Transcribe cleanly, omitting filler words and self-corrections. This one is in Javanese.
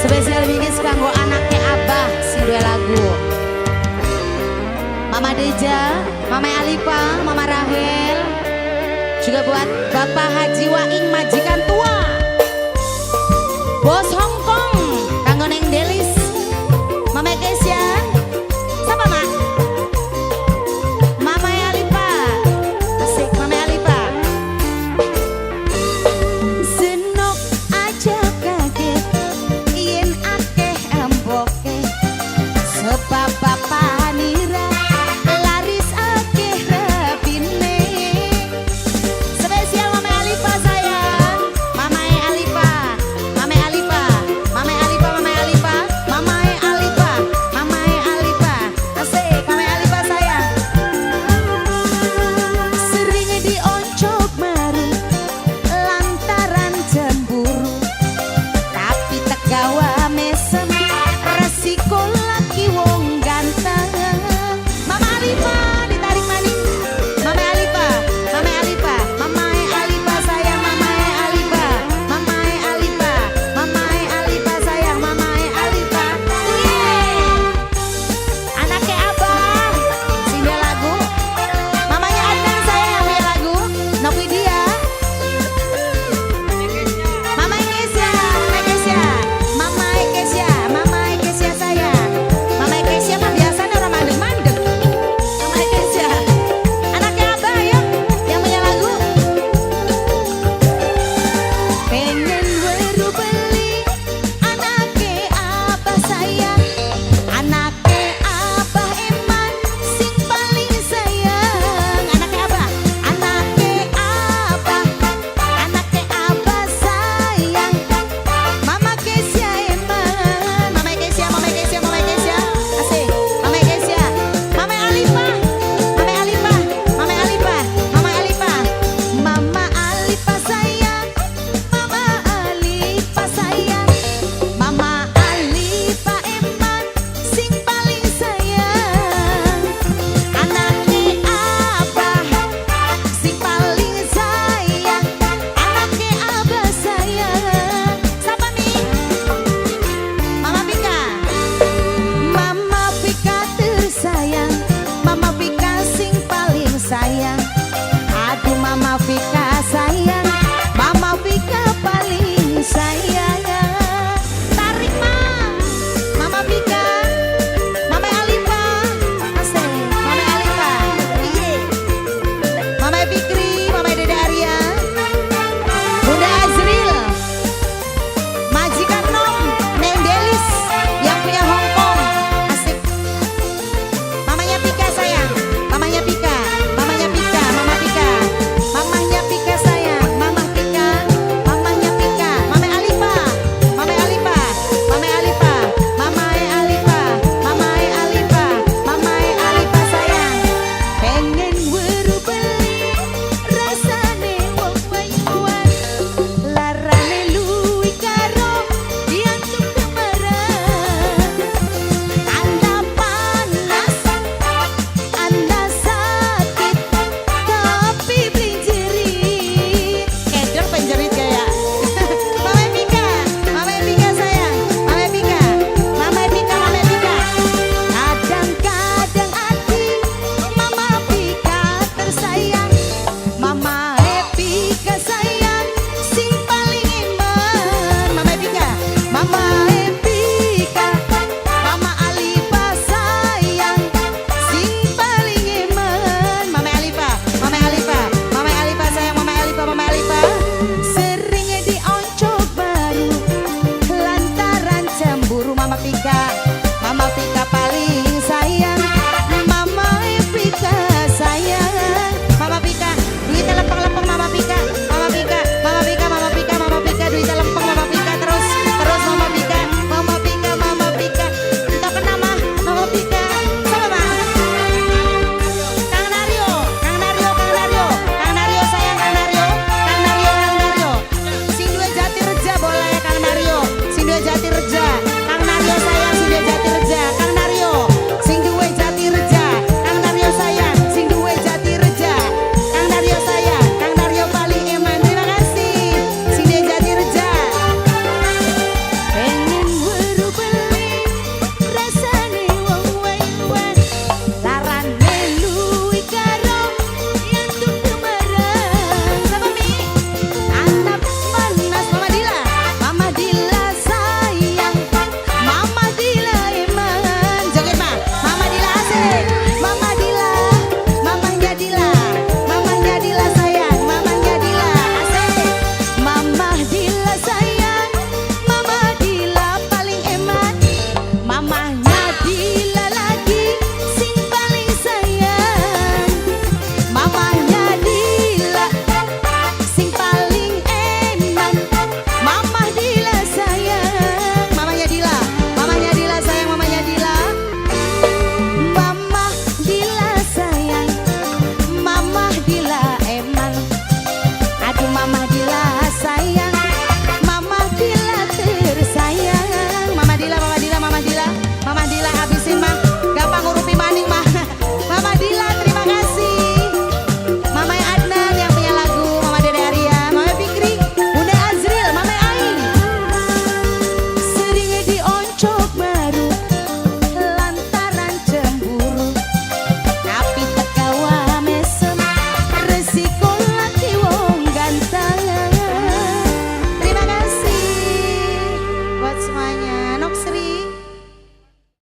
Spesial bingkis kanggo anaknya Abah sing duwe lagu. Mama Deja, Mama Alifa, Mama Rahel. Juga buat Bapak Haji Waing majikan tua. Bos Hong Kong, kanggo Neng Delis. Mama Kesia. Siapa, Mak? Mama Alifa. Asik, Mama Alifa. Senok aja kaget yen akeh amboke, sebab bapak nira laris akeh rabine. Spesial Mama Alifa sayang. Mama Alifa, Mama Alifa, Mama Alifa, Mama Alifa, Mama Alifa, Mama Alifa. Asik, Mama Alifa sayang. Sering dioncok maru lantaran cemburu, tapi tegawa.